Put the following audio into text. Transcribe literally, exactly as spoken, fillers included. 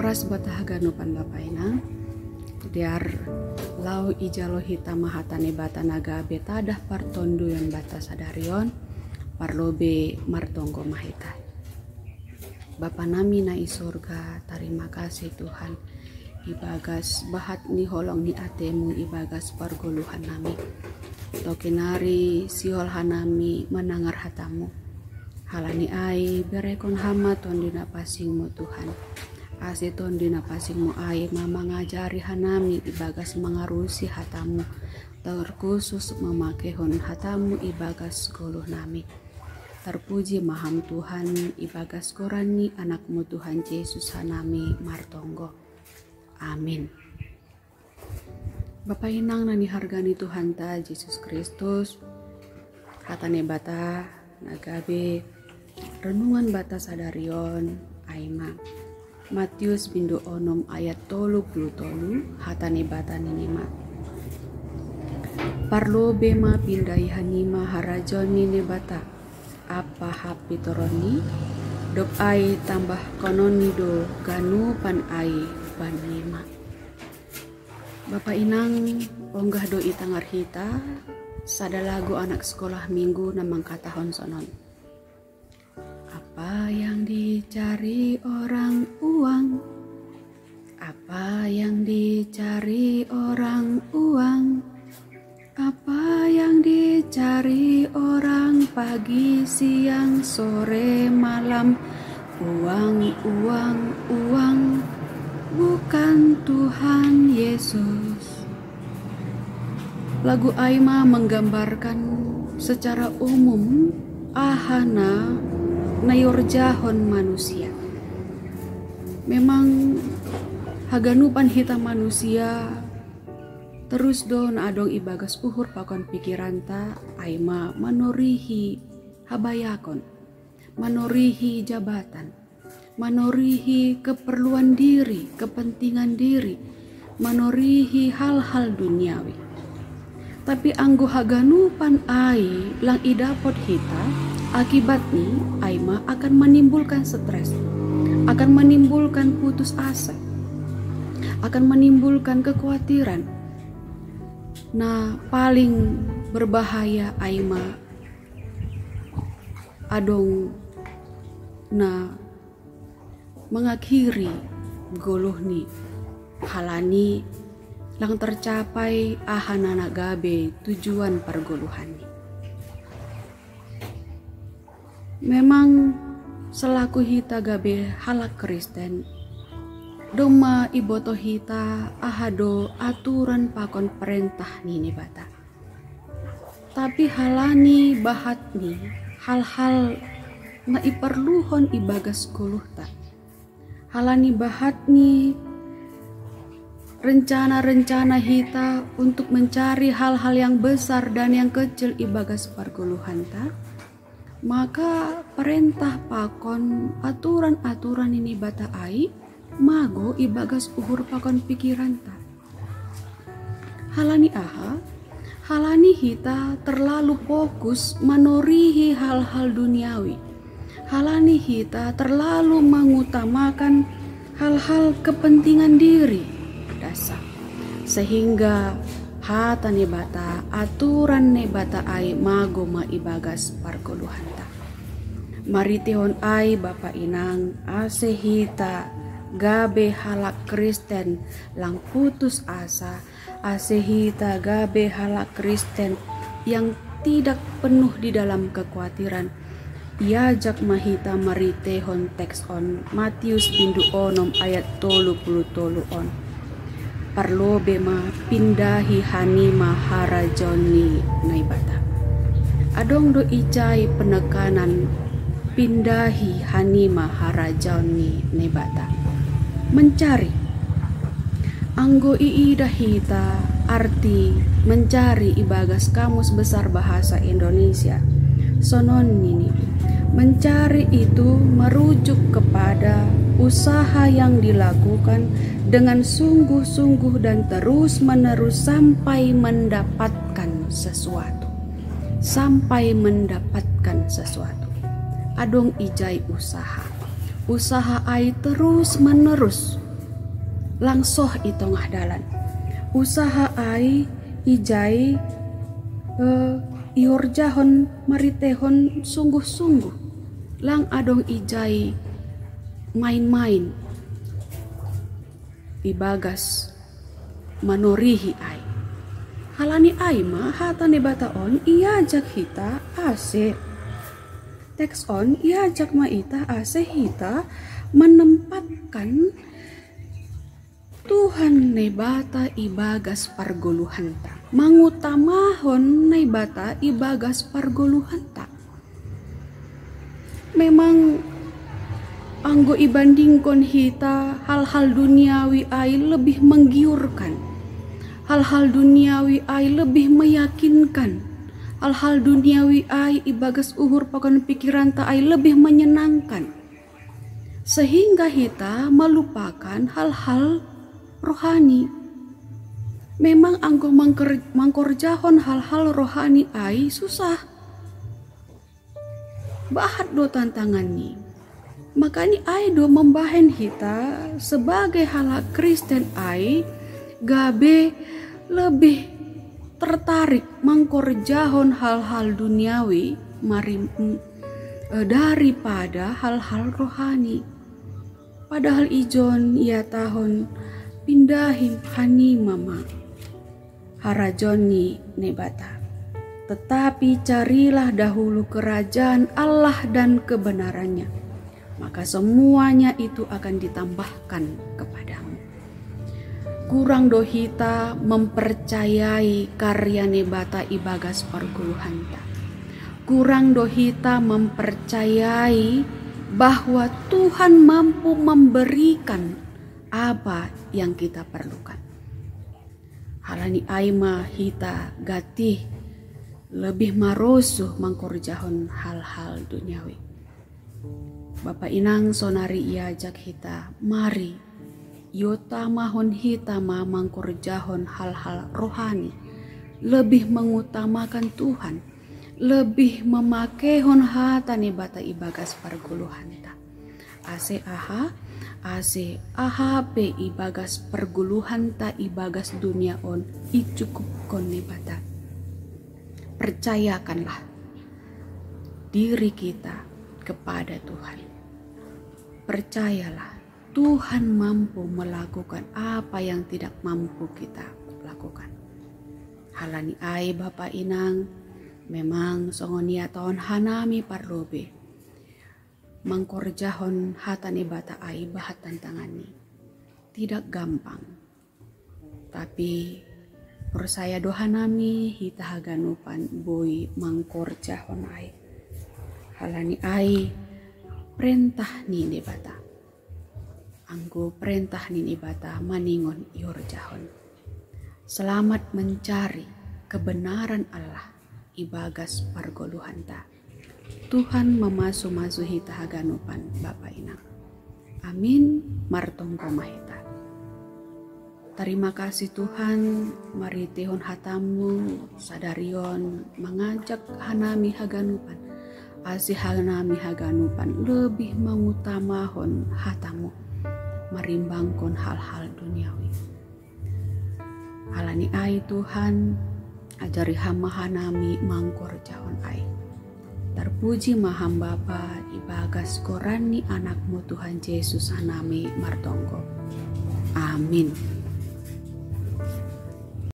Pras bata haganupan Bapa Inang, diar lau ijalo hita ma hata ni Bata na gabe tadah partonduyon bata sadarion, parlobe martonggo ma hita. Bapa nami na i sorga, tarima kasih Tuhan, ibagas bahat ni holong ni atemu ibagas pargoluhan nami. Toke nari sihol hanami manangar hatamu. Halani ai berekon hama Tondi na pasingmu Tuhan. Ase Tondi na pasingmu ai ma mangajari hanami ibagas mangarusi hatamu, terkhusus mamakehon hatamu ibagas goluh nami. Terpuji ma Ham Tuhan, ibagas goran ni Anakmu Tuhan Jesus hanami martonggo. Amin. Bapa Inang na niharga ni Tuhanta Jesus Kristus, hata ni Bata na gabe renungan bata sadarion ai ma Matius bindu onom ayat tolu puluh tolu, hata ni Bata nini ma: Parlobe ma pindai hanima harajaon ni Naibata, apa hap pitoronni, dob ai tambahkononni do ganupan ai banima. Bapa Inang, onggah do itangar hita sada lagu anak sekolah minggu na mangkatahon sonon: Apa yang dicari orang uang, apa yang dicari orang uang, apa yang dicari orang pagi, siang, sore, malam. Uang, uang, uang, bukan Tuhan Yesus. Lagu ai ma menggambarkan secara umum aha na niorjahon manusia. Memang haganupan hita manusia terus do na adong ibagas uhur pakon pikiranta ai ma manorihi habayakon, manorihi jabatan, manorihi keperluan diri, kepentingan diri, manorihi hal-hal duniawi. Tapi anggo haganupan ai lang idapot hita, akibatni ai ma akan menimbulkan stres, akan menimbulkan putus asa, akan menimbulkan kekhawatiran. Na paling berbahaya ai ma adong na mengakhiri goluhni, halani lang tercapai aha na gabe tujuan pargoluhanni. Memang selaku hita gabe halak Kristen, domma iboto hita aha do aturan pakon perentah ni Naibata. Tapi halani bahatni hal-hal na iparluhon ibagas goluhta, halani bahatni rencana-rencana hita untuk mencari hal-hal yang besar dan yang kecil ibagas pargoluhanta, maka perentah pakon aturan-aturan ni Naibata ai mago ibagas uhur pakon pikiranta. Halani aha? Halani hita terlalu fokus manorihi hal-hal duniawi. Halani hita terlalu mengutamakan hal-hal kepentingan diri dasa, sehingga hata ni Naibata, aturan ni Naibata ai mago ma ibagas pargoluhanta. Maritehon ai, Bapa Inang, ase hita gabe halak Kristen lang putus asa, ase hita gabe halak Kristen yang tidak penuh di dalam kekhawatiran. Iajak ma hita maritehon teks on, Matius bindu onom ayat tolu puluh tolu on: Parlobe ma pindahi hanima harajaon ni Naibata. Adong do ijai penekanan pindahi hanima harajaon ni Naibata. Mencari. Anggo iidah hita arti mencari ibagas Kamus Besar Bahasa Indonesia, sonon nini: mencari itu merujuk kepada usaha yang dilakukan dengan sungguh-sungguh dan terus-menerus sampai mendapatkan sesuatu. Sampai mendapatkan sesuatu. Adong ijai usaha. Usaha ai terus-menerus. Langsoh i tongah dalan. Usaha ai ijai eh, ihorjahon maritehon sungguh-sungguh. Lang adong ijai main-main ibagas manorihi ai. Halani ai ma hata Naibata on iajak hita ase. Teks on iajak ma ita ase hita menempatkan Tuhan Naibata ibagas pargoluhanta, mangutamahon Naibata ibagas pargoluhanta. Memang anggo ibandingkon hita, hal-hal duniawi ai lebih menggiurkan. Hal-hal duniawi ai lebih meyakinkan. Hal-hal duniawi ai ibagas uhur pakon pikiranta ai lebih menyenangkan. Sehingga hita melupakan hal-hal rohani. Memang anggo mangkorjahon hal-hal rohani ai susah. Bahat do tantanganni. Makani ai do membahen hita sebagai halak Kristen ai gabe lebih tertarik mangkorjahon hal-hal duniawi marim eh, daripada hal-hal rohani. Padahal ijon ia tahun pindahi hanima ma harajaon ni Naibata. Tetapi carilah dahulu kerajaan Allah dan kebenarannya, maka semuanya itu akan ditambahkan kepadamu. Kurang do hita mempercayai karya Naibata ibagas pargoluhanta. Kurang do hita mempercayai bahwa Tuhan mampu memberikan apa yang kita perlukan. Halani ai ma hita gati lebih marosuh mangkorjahon hal-hal duniawi. Bapa inang, sonari iajak hita, mari iutamahon hita ma mangkorjahon hal-hal rohani, lebih mengutamakan Tuhan, lebih memakeihon hata Naibata ibagas pargoluhanta. Ase aha? Ase aha pe ibagas pargoluhanta ibagas dunia on icukupkon Naibata. Percayakanlah diri kita kepada Tuhan. Percayalah, Tuhan mampu melakukan apa yang tidak mampu kita lakukan. Halani ai, Bapa inang, memang songon ia tahun hanami parlobei mangkorjahon hata Naibata ai bahat tantanganni. Tidak gampang. Tapi porsaya do hanami hita haganupan boi mangkorjahon ai. Halani ai perentah ni Naibata. Anggo perentah ni Naibata maningon ihorjahon. Selamat mencari kebenaran Allah ibagas pargoluhanta. Tuhan mamasu-masu hita haganupan, Bapa inang. Amin. Martonggo ma hita. Terima kasih Tuhan, marhiteihon hatamu sadarion mangajak hanami haganupan, ase hanami haganupan lebih mangutamahon hatamu marimbangkon hal-hal duniawi. Halani ai Tuhan, ajari Ham ma hanami mangkorjahon ai. Tarpuji ma Ham Bapa, ibagas goran ni Anakmu Tuhan Yesus hanami martonggo. Amin.